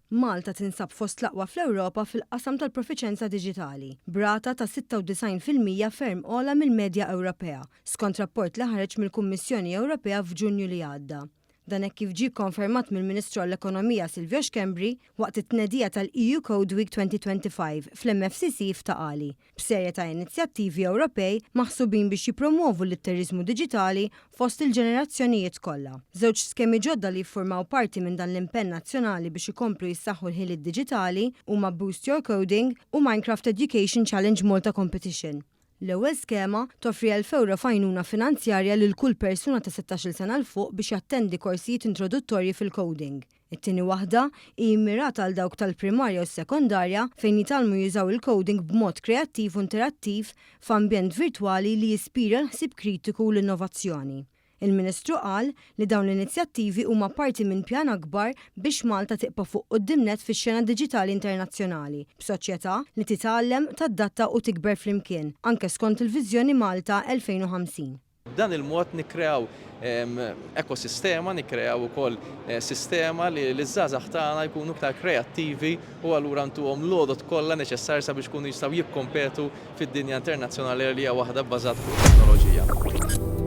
Malta tinsab fost l-aqwa fl-Ewropa fil-qasam tal-profiċenza diġitali, b'rata ta' 96% ferm ogħla mill-medja Ewropea, skont rapport li ħareġ mill-Kummissjoni Ewropea f'Ġunju li għadda. Dan hekk kif ġie kkonfermat mill-Ministru għall-Ekonomija Silvio Schembri waqt it-tnedija tal-EU Code Week 2025 fl-MFCC f'Ta' Qali, b'serje ta' inizjattivi Ewropej maħsubin biex jippromwovu l-litteriżmu diġitali fost il-ġenerazzjonijiet kollha. Żewġ skemi ġodda li jiffurmaw parti minn dan l-impenn nazzjonali biex ikomplu jissaħħu l-ħiliet diġitali huma Boost Your Coding u Minecraft Education Challenge Malta Competition. L-ewwel skema toffri €1,000 f'għajnuna finanzjarja lil kull persuna ta' 16-il sena 'l fuq biex jattendi korsijiet introduttorji fil-coding. It-tieni waħda hi mmirata għal dawk tal-primarja u s-sekondarja fejn jitgħallmu jużaw il-coding b'mod kreattiv u interattiv f'ambjent virtwali li jispira l-ħsieb kritiku u l-innovazzjoni. Il-Ministru qal li dawn l-inizjattivi huma parti minn pjan akbar biex Malta tibqa' fuq quddiem nett fix-xena diġitali internazzjonali, b'soċjetà li titgħallem, tadatta u tikber flimkien, anke skont il-Viżjoni Malta 2050. B'dan il-mod nikkreaw ekosistema, nikkreaw ukoll sistema li ż-żgħażagħ tagħna jkunu iktar kreattivi u allura ntuhom l-għodod kollha neċessarji sabiex ikunu jistgħu jikkompetu fid-dinja internazzjonali li hija waħda bbażata fuq it-teknoloġija.